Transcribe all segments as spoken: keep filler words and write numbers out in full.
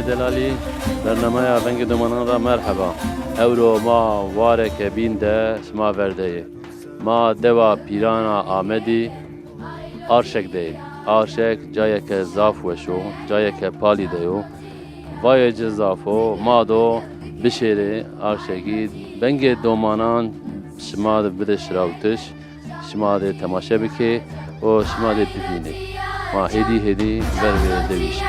Delalî, bernameya Vengê Domanan ra merheba. Ewro ma wareke bîn de şima ver de yê. Ma dewa Pîrana Amedî, Arşek de yê. Arşek cayeke zaf weş o, cayeke palî de yo. Vayê ci zaf o, ma do bişêrê Arşekî. Vengê Domanan şima de bide şirawitiş. Şima de temaşe bikê û şima de bivînê. Ma hêdî hêdî ver bi dewî şî.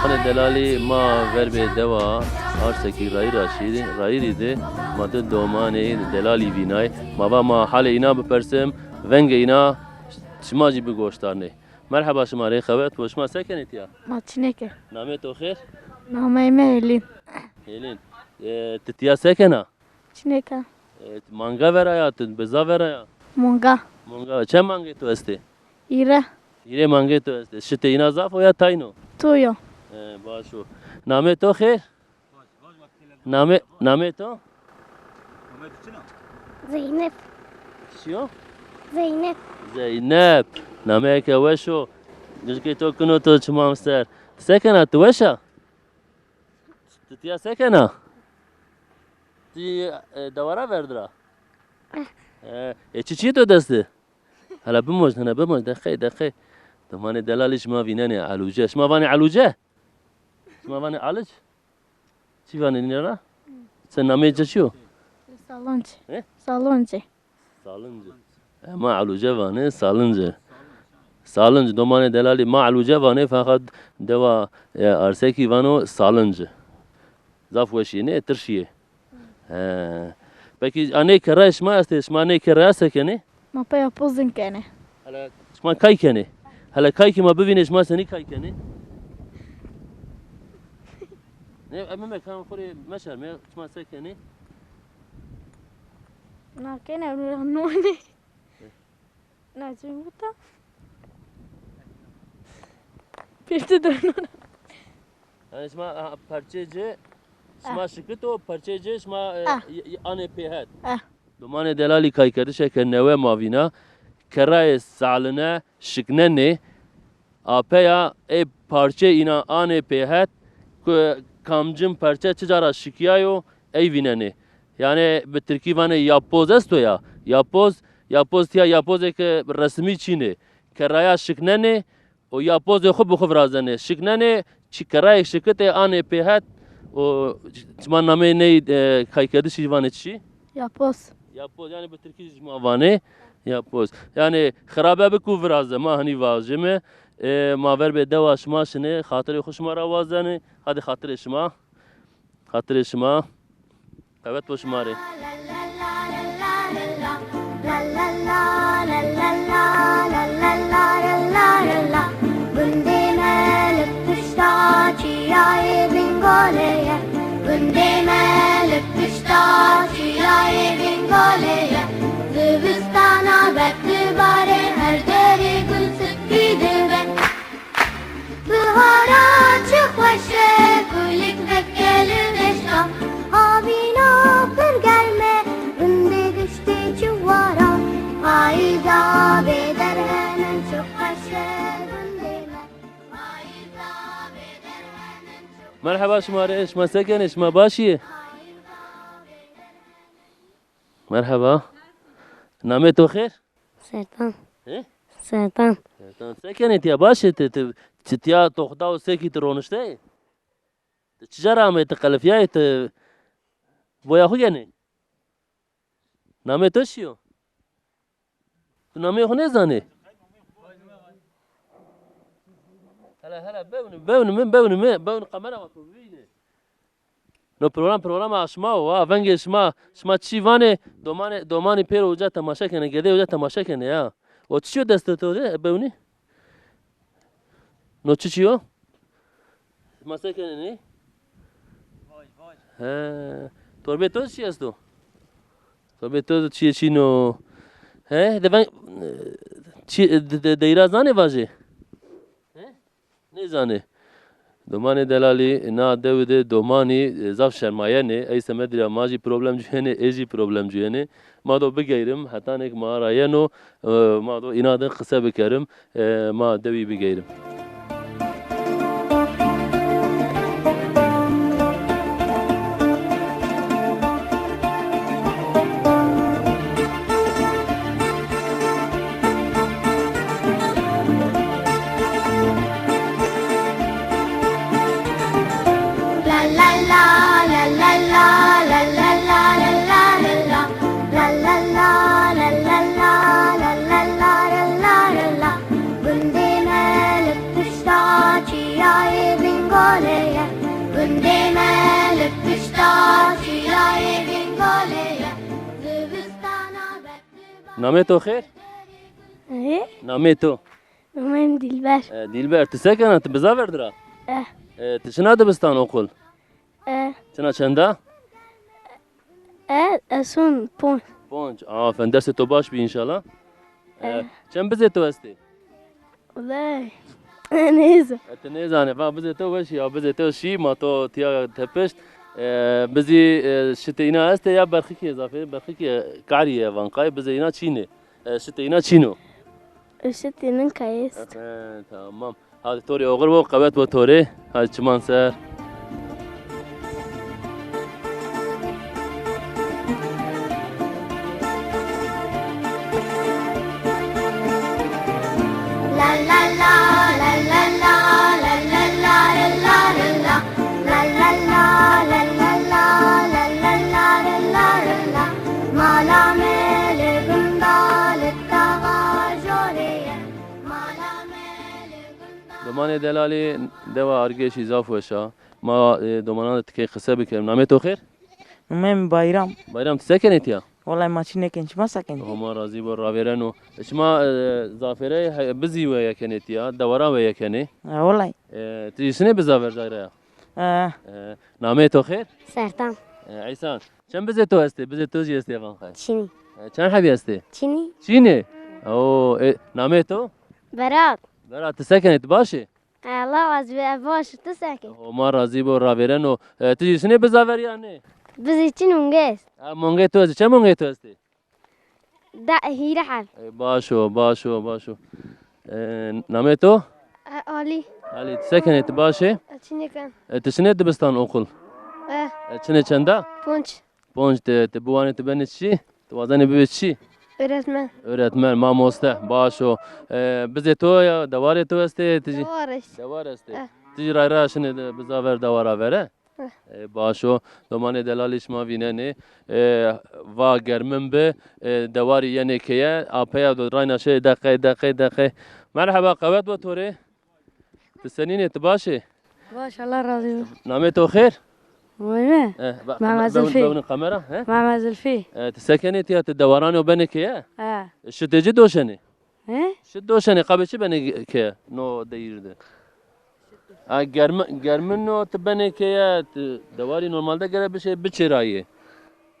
Hanê delalî, ma ver bê dewa Arsekî rayîr ra şî, rayîrî de ma di domanê delalî vînay. Ma va ma halê îna bipersim, vengê îna şima jî bigoştarnê. Merheba şima rê, qewet bo. Şima se kenê tîya? Ma çineke. Namê to xêr? Nameyê mi Hêlîn. Hêlîn. E, ti tîya se kena? Çineka. E, manga vera ya, tu biza vera ya? Manga. Manga. Çend mangê to estê? Hîre. Hîrê mangê to estê. Şitê îna zaf o ya tayn o? Toy o. E, baş o. Namê to xêr? Namê, namê to? Zeynep. Çi yo? Zeynep. Zeynep. Nameyeke weş o. Gijikê to kino to çiman ser. Se kena, ti weş a? Ti tîya se kena? Ti, e, dewara ver de ra? Eh. E, e, çiçîyê to dest de? Hele bimoj, hene bimoj, deqey, deqey. Domanê delalî şima vînenê, elûce. Şima vanê elûce? Şima vanê alic? Çi vanê nîne ra? Se nameyê ci çi yo? Salonc. He? Salonc. Salınc. E, ma elûce vanê, salınc. Salınc, domanê delalî, ma elûce vanê, feqet dewa, e, Arsekî vano salınc. Zaf weşî yê, nê tirşî yê. He. Pekî, a nê kerrayê şima estê, şima nê kerraya se kenê? Ma peya pozin kenê. Hele şima kay kenê? Hele kay kî ma bivînê, şima senî kay kenê? Nê, e, Mehmet, kan xo rê meşerme, şima se kenê? Na kenê, nonê. Na cim buta. Pêşte dönün. Yanî şima, a, perçê ci, şima şikit o, perçê ci şima, e, Ah. y-, y-, anê pê het. Ah. Domanê delalî, kaykerdişeke newe ma vîna. Kerrayê saline şiknenê. Apeya ê parçê îna anê pê het ku kamcin perçe çi ca ra şikîyayo, ey vînenê. Yanî bi tirkî vanê yapboz esto ya. Yapboz, yapboz tîya yapbozêke resmî çin ê. Kerraya şiknenê û yapbozê xwu bi xwu virazenê. Şiknenê, çi kerrayêk şikitê anê pê het û çima nameyê ney, e, kaykerdişî vanê çi? Yapboz. Yapboz, yanî bi tirkî jî ma vanê yapboz. Yanî xirabe bi ku viraze, ma hinî vajime. E, ma ver bê dewa şima şinê, xatirê xwu şima ra wazenê. Hadê xatirê şima. Xatirê şima. Qewet bo şima rê. Gundê me li pişta çiyayê Bingolê ye. Gundê me li pişta çiyayê Bingolê ye. Zivistana ber dibare, her derê gul spî dibe. Bihara çi xweş e, gulîk veke li deşta, havîna pir germ e, gundê giştê çi war a, payîza bê derhenin çi xweş e, gundê me. Merheba şima rê, şima se kenê, şima baş î? Merheba. Namê to xêr? Sertan. He? Sertan. Sertan. Se kenê tiya, baş ê ti, ti, ti tiya toxda û sekî ti ronişteyê? Ti çi ca ra ameyê, ti qelifyayê, ti boya xwu genê? Namê to çi yo? Tu nameyê xwu nêzanê? Hele hele bewni, bewni mi, bewni mi, bewni kamera ma to bibîne. No program, programa şima o, ha, vengê şima, şima çi vanê, domanê, domanî pêro uca temaşe kenê, gedê uca temaşe kenê ya. O çi çî yo destê to de, bewnî? No çi çî yo? Ma se kenê nê? He, torbê to çi esto? Torbê to çi çîn o? He, de ben, çi, de, de, deyra zanê vajê? He? Nêzanê. Domanê delalî, na dewi de domanî, e, zaf şermayenê. Ey semedî ra ma jî problem cuyenê, ê jî problem cuyenê. Ma do bigeyrim, hetanêk ma ra yeno, e, ma do îna de qise bikerim, e, ma dewî bigeyrim. Gundê me li pişta çiyayê Bingolê ye. Gundê me li pişta çiyayê Bingolê ye. Zivistana berdiba. Namê to xêr? Ê? Namê to? Namê mi Dilber. E, Dilber, ti se kena, ti bizaver dir a? E. E, ti çina dibistan, okul? E. Çina çenda? E, ez son ponc. Ponc. Aferin. Dersê to baş bî înşallah. E, e, çend bizê to estê? Wellay. Nêzan. E, ti nêzanê. Va bizê to weş ya, bizê to şî, ma to tiya tepişt. E, bizî, e, şitê îna estê ya berxikê zafê, berxikê karî ye vanqay, bizê îna çînê. E, şitê îna çîn o. Şitê min kayê est. Ehe, tamam. Hadi to rê oxir bo, qewet bo to rê. Hadi çiman ser. Mala me li gunda li taxa jorê ye. Mala me li gunda. Domanê delalî, dewa Argeşî zaf weş a. Ma, e, domanan de tikey qise bikerim. Namê to xêr? Namê mi Bayram. Bayram, ti se kenê tiya? Wellay ma çî nêken, çima se kenê? Homa razî bo, ravêreno. E, şima, e, zafêrey he-, bizî weye kenê tiya, dewara weye kenê? Ha, wellay. E, ti jî şinê bizaver cayra ya? Ha. E, namê to xêr? Sertan. E, Eysan, çend bizê to estê? Bizê to jî estê vanqay. Çinî. E, çend hebî estê? Çinî. Çinî? O, e, namê to? Berat. Berat, ti se kenê, ti baş ê? Allah razî bo, ez baş, ti se kê? Homa razî bo, ravêreno. E, ti jî şinê bizaver ya nê? Bizê çin mongê est. Ha, mongê to estê. Çend mongê to estê? De, hîrê heb. E, baş o, baş o, baş o. E, namê to? E, Alî. Alî, ti se kenê, ti baş ê? E, çinî ken. E, ti şinê dibistan, okul? E. E, çinê çenda? Ponc. Ponc de, ti biwanê ti benê çi? Ti wazenê bibê çi? Öğretmen. Öğretmen, mamoste, baş o. E, bizê to ya, dewarê to estê, ti jî? Dewar est. Dewar estê. Eh. Ti jî ray ray şinê de bizaver dewara vere? Eh. E, baş o. Domanê delalî şima vînenê. E, va germin bi, e, dewarî yenê keye, apeya do rayna şê deqey, deqey, deqey. Merheba, qewet bo to rê. Ti senîn ê, ti baş ê? Baş, Allah razî bo. Namê to xêr? Namê mi? Eh, ba-, Mehmet be-, Zülfî. Bewni kamera, he? Mehmet Zülfî. Eh, ti se kenê tiya, ti dewaranê o benê keye? He. Şitê ci doşenê? He? Şit doşenê, qabê çi benê keye no deyîr de? Ha, germi-, germin o ti benê keye, ti dewarî normalde gere bişê biçêrayê.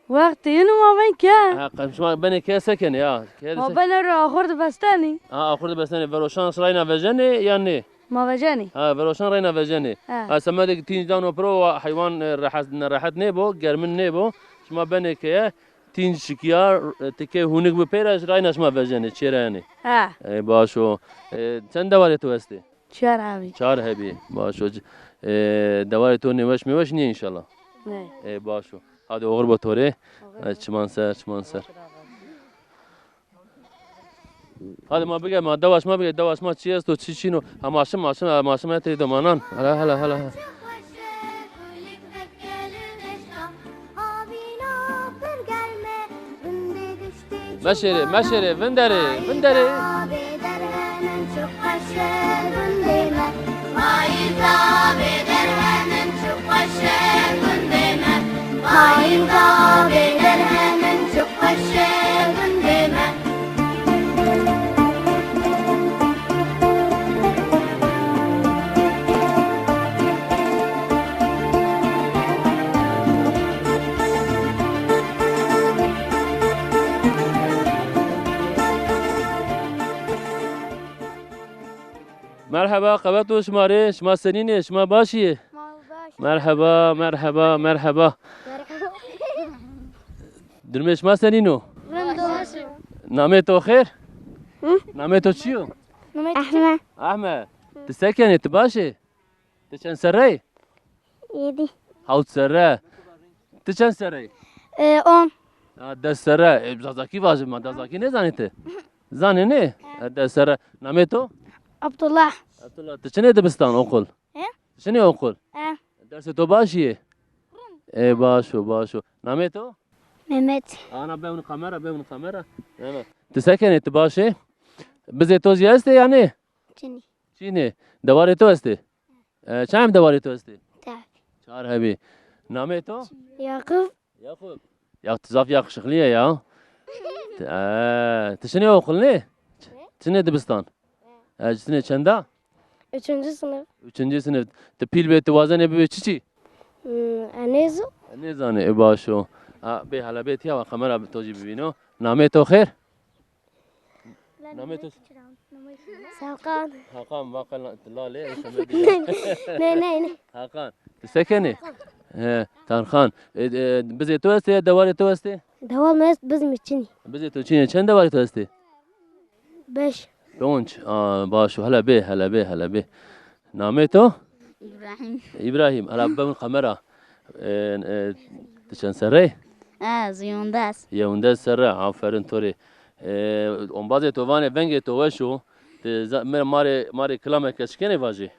Wextê yeno ma ben ke. Ha, qe-, şima benê ke se kenê ya? Ke de ma se- benê ro axur de bestenî. Ha, axur de bestenî. Veroşan rayna vejenê ya nê? Ma vejenî. Ha, veroşan rayna vejenê. Ha. Ha, semedê ke tînc dano piro wa heywan, e, rehet, nerehet nêbo, germin nêbo. Şima benê ke tînc şikiya, e, tikê hunik bi pêra rayna şima vejenê, çêreyenê. Ha. E, baş o. E, çend dewarê to estê? Çar hebî. Çar hebî. Baş o. E, dewarê to nêweş mêweş nîyê înşallah. Nê. E, baş o. Hadi oxir bo to rê. Oxir bo. E, çiman ser, çiman ser. Hadi ma bige, ma dewa şima bige, dewa şima çi esto, çi çîn o. Ha ma şim, ma şim, ma şim etê domanan. Hele, hele, hele, hele. Meşêrê, meşêrê, vinderê, vinderê. Merheba, qewet o şima rê. Şima senîn ê? Şima baş î? Ma baş. Merheba, merheba, merheba. Merheba. Durumê şima senîn o? Rind o. Namê to xêr? Hı? Namê to çi yo? Ahmet. Ahmet. Ti se kenê, ti baş ê? Ti çend serre yê? Yedi. Hawt serre. Ti çend serre yê? E, on. Ha, des serre. E, zazakî vaje, ma zazakî nêzanê ti? Zanê nê? E, des serre. Namê to? Abdullah. Abdullah, ti çinê dibistan, okul? He? Ti çinê okul? He. Dersê to baş yê? E, baş o, baş o. Namê to? Mehmet. Ana, bewni kamera, bewni kamera. Mehmet. Ti se kenê, ti baş ê? Bizê to zî estê ya nê? Çinî. Çinê. Dewarê to estê? E, çend heb dewarê to estê? Çar heb. Çar hebî. Namê to? Yakup. Yakup. Ya ti zaf yakışıklı yê ya. E, ti çinê okul nê? Çinê dibistan? E, çinê çenda? Üçüncü sınıf. Üçüncü sınıf. Ti pîl bê, ti wazenê bibê çiçî? Hmm, e, nêzû. E, nêzanê, e, baş o. A, bê hele bê tiya wa kamera to jî bivîno. Namê to xêr? Namê to? Serkan. Hakan, va qe la-, lalê, ey semedî. Ne, ne, ne. Hakan, ti se kenê? He, Tarkan. E, e, bizê to estê ya dewarê to estê? Dewar mi est, biz mi çinî. Bizê to çinê, çend dewarê to estê? Beş. Donç, a, baş o. Hele bê, hele bê, hele bê. Namê to? İbrahim. İbrahim, hele bibin kamera. E, e, ti çend serre yê? Ez yewindes. Yewindes serre, aferin to rê. E, ombazê to vanê vengê to weş o. Ti za-, mi, ma rê, ma rê kilameke çikenê vajê?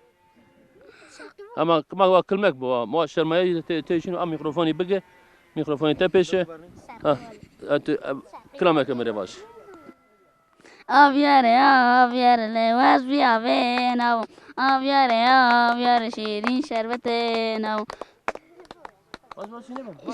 Hema ma wa kilmek bo, ma şermayayî te, te şino a mîkrofonî bige. Mîkrofonî te pêşe. Ha, e, tu, e, kilameke mi rê vaj. Avyare, avyare, lewaz bi avê nawo. Avyare, avyare, şêrîn şerbetê nawo.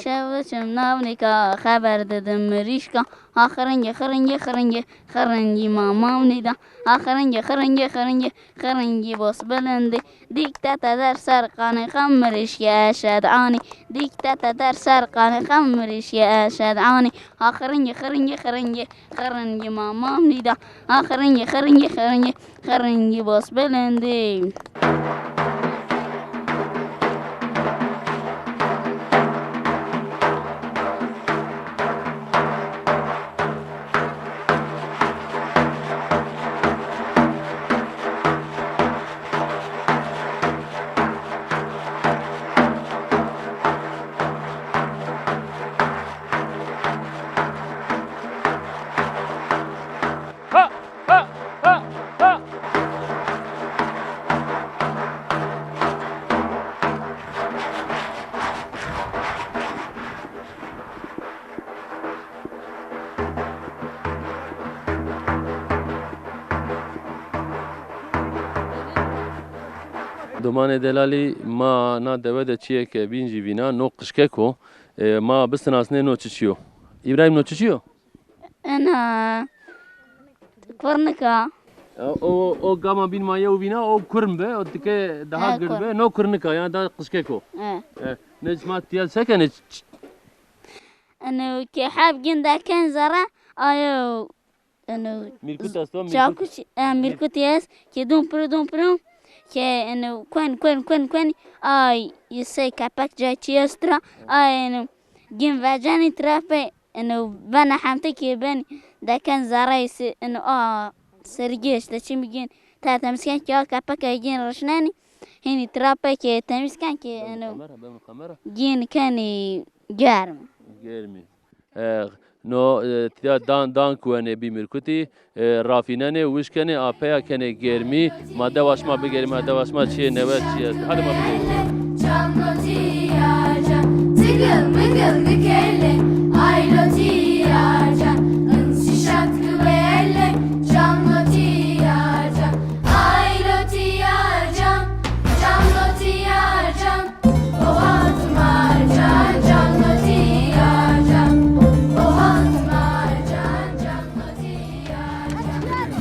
Şev çim navnîka, xeber didim mirîşka. Ha xiringî, xiringî, xiringî, xiringî ma mawnî da. Ha xiringî, xiringî, xiringî, xiringî bos bilindî. Dîk tete der serqanê xem mirîşkê eşed anî. Dîk tete der serqanê xem mirîşkê eşed anî. Ha xiringî, xiringî, xiringî, xiringî ma mawnî da. Ha xiringî, xiringî, xiringî, xiringî bos bilindî. Domanê delalî, ma na dewe de çîyêke bîn jî vîna, no qijkek o. E, ma bisinasnê no çiçî yo. Îbrahîm, no çiçî yo? Ena kurnika. E, o, o gama bîn ma yew vîna, o kurm bi, o dike daha gird bi. No kurnika, yanî daha qijkek o. E, ne şima tiya se kenê? Eno ke heb gin deken zere, ayo, eno, mîrkut esto, mîrkut. Çakuç, e, mîrkutî est, ke dum piro, dum piro, ke eno kuen, kuen, kuen, kuen, ay, sey kepek cay çî est ra, ay, eno, gin vecenî tira pey, eno, bena hemte ke benî, deken zere se, eno, a, sergî işte, çimî gin, tertemiz ken ke a kepek gin rişnenî, hînî tira pey ke temiz ken ke, eno, gin kenî germ. Germî. E, no, e, tiya dan, dan kuwenê bî mirkutî, e, rafînenê, wişkenê, apeya kenê germî. Ma dewa şima bigerî, ma dewa şima çiyê newe çi est. Hadi ma bigerî.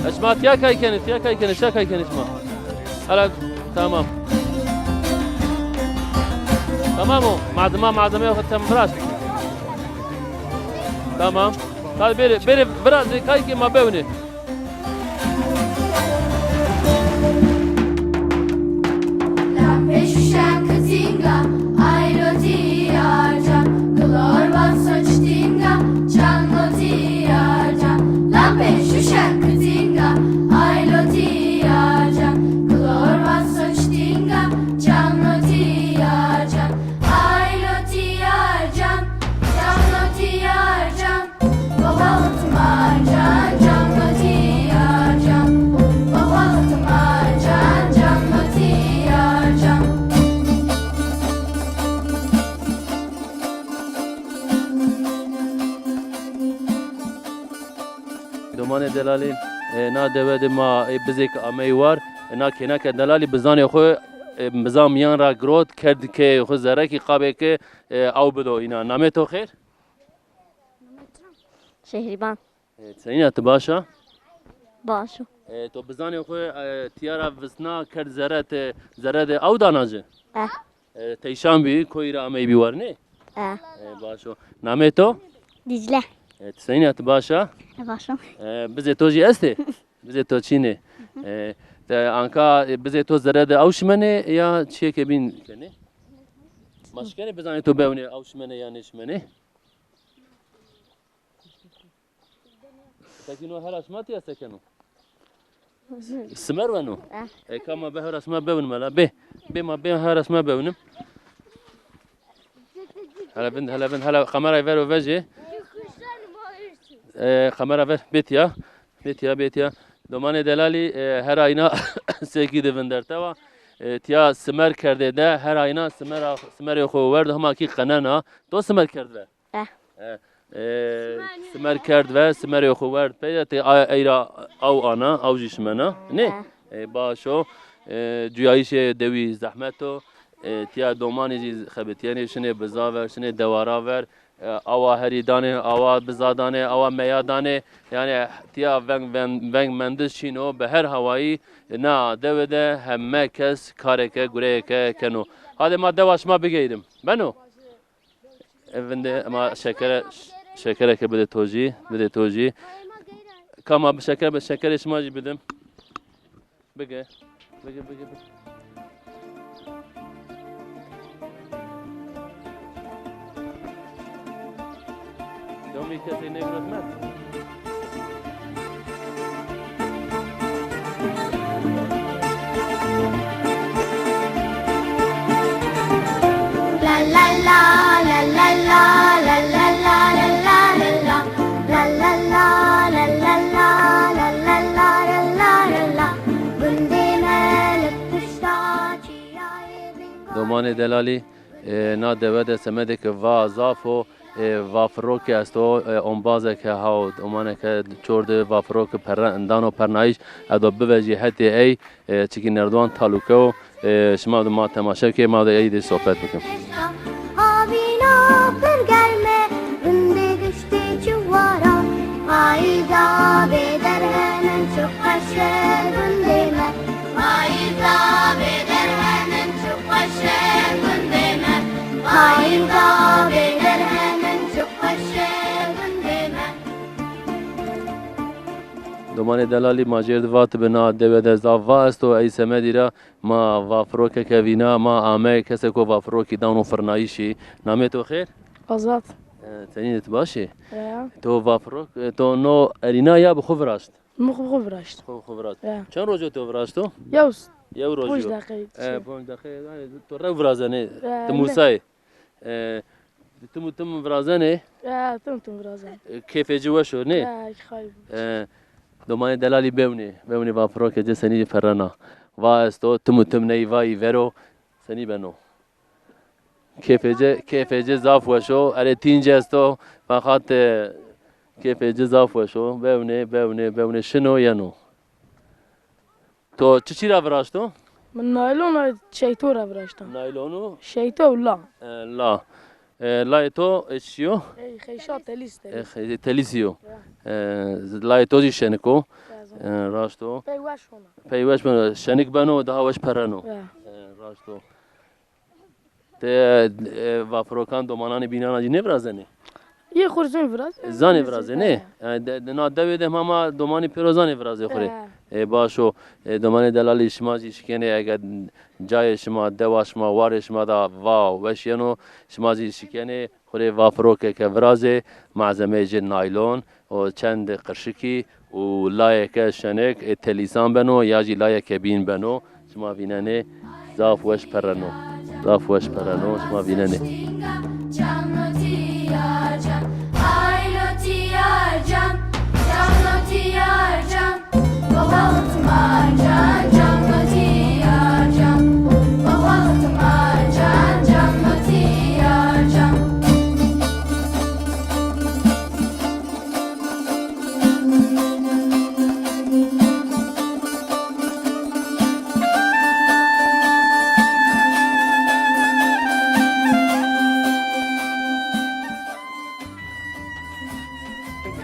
E, şima tiya kay kenê, tiya kay kenê, şa kay kenê şima. Hala, tamam. Tamam o. Malzeme, malzeme yok, tam biraz. Tamam. Hadi beri, beri biraz kay ki ma bewnî. Domanê delalî, e, na dewe de ma, e, bizêk ameyî war, e, na kêna ke delalî bizanê xwu, e, biza mîyan ra girot, kerd keyê xwu zerekî qabê ke, e, aw bido înan. Namê to xêr? Şehriban. E, senîn a, ti baş a? Baş o. E, to bizanê xwu, e, tîya ra visna kerd zere, ti zere de aw dana ci? Eh. E, teyşan bî, koyî ra ameyî bî war, nê? Eh. E, baş o. Namê to? Dicle. E, ti senîn a, ti baş a? E, baş o. E, bizê to jî estê? Bizê to çin ê. E, te anka, e, bizê to zere de aw şimenê ya çîyêkê bîn kenê? Ma şikenê bizanê to bewnê aw şimenê ya nêşimenê? Pekî no hera şima tîya se keno? Simer weno? Eh. E, ka ma be hera şima bewnime la. Bê. Bê ma bê hera şima bewnim. Hele vind, hele vind, hele kamerayê ver û vejê. E, kamera ver, bê tîya. Bê tîya, bê tîya. Domanê delalî, e, hera îna sekî de vindertewa. E, tîya simer kerdê de, hera îna simer, simerê xwu werd, hema kî qenena. To simer kerd ve? Eh. E, e, simer kerd ve, simerê xwu werd pey de, tê a-, ey ra aw ana, aw jî şimena. Nê? Eh. E, baş o. E, cuyayîşê dewî zehmet o. E, tîya domanî jî xebitîyenê, şinê biza ver, şinê dewara ver. E, awa herî danê, awa biza danê, awa meya danê. Yanî tîya veng, veng, veng mendiz çin o. Bi her hawayî na dewe de heme kes karêke, gureyêke keno. Hadê ma dewa şima bigeyrim. Beno? E, vinde ma şekere, şekereke bide to jî, bide to jî. Ka ma bi şeker, bi şekerê şima jî bidim. Bige, bige, bige, bige. Domî kesê nêgirot me. Domanê delalî, e, na dewe de semedê ke va zaf o, e, vafirokî esto, e, ombazeke haw, domaneke çor de vafirokî perre-, dano pernayîş, edo bivejî hetê ey, e, çikî nerdiwan taluke o, e, şima de ma temaşe bikê, ma de ey de sohbet bikim. Havîna pir germ e, vindê giştê çiwaran, payîza bêderhenin çi xweş e gundê me. Payîza bêderhenin çi xweş e gundê me. Payîza bêderhenin çi xweş e gundê me. Domanê delalî, ma jêr di vatibi na dewe de zaf va esto, ey semedî ra ma vafirokeke vîna, ma ame keseko vafirokî dano firnayîşî. Namê to xêr? Azad. E, tenî de ti baş ê? Ya. To vafirok, e, to no erîna ya bi xwu viraşt? Mi xwu xwu viraşt. Xwu xwu viraşt. Ya. Çend rojo to viraşto? Yew s-, yew rojo. Ponc deqe. E, ponc deqe. Yanî to rew virazenê. Ya, ti musayê. E, tim û tim virazenê? Ya, tim tim virazenê. E, kêfê ci weş o, nê? Ya, xayb. E, domanê delalî bewnê, bewnê vafirokê ci senî ferrena. Va esto, tim û tim ney vayî vero, senî beno? Kêfê ci, kêfê ci zaf weş o, erê tînc esto, feqat, e, kêfê ci zaf weş o. Bewnê, bewnê, bewnê, şino yeno. To çiçî ra viraşto? Mi naylona şeyto ra viraşta. Naylon û? Şeyto û la. E, la. E, layê to, e, çi yo? Ey, xeyşa telîs, e, telîs. Xe-, telîsî yo. Ya. E, layê to jî şenik o. Ya, zan. E, raşt o. Pey weş hona. Pey weş beno. Şenik beno, daha weş perreno. Ya. E, raşt o. Ti, e, vafirokan domananê bînan a jî nêvirazenê? Yê xwu rê zon viraz. Zanê virazê, nê? Yanî de, de, na dewê de hema ma domanî pêro zanê virazê xwu rê. He. E, baş o. E, domanê delalî, şima jî şikenê, ege cayê şima, dewa şima, warê şima da va weş yeno, şima jî şikenê xwu rê vafirokeke virazê, malzemeyê ci naylon, o çend qirşikî û layeke şenik, e, telîsan beno ya jî layeke bîn beno. Şima vînenê, zaf weş perreno. Zaf weş perreno, şima vînenê.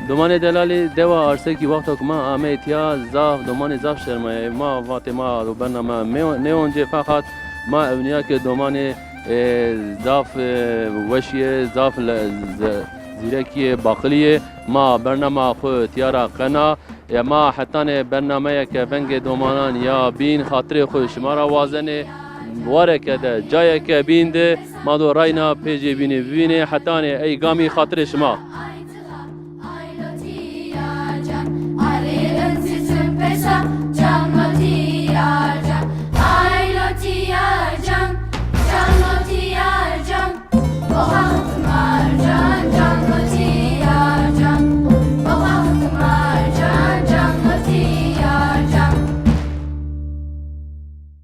Domanê delalî, dewa Arsekî, wexto ke ma ameyê tîya, zaf, domanê zaf şermayayê. Ma vatê ma do bername me-, nêoncê, feqat ma ewnîya ke domanê, e, zaf, e, weşî yê, zaf le-, ze-, zîrekî yê, baqilî yê, ma bernama xwu tîya ra qena. Ya ma hetanê bernameyê ke vengê domanan ya bîn, xatirê xwu şima ra wazenê. Wareke de, cayeke bîn de ma do rayna pê jê bînê bivînê, hetanê ey gamî xatirê şima.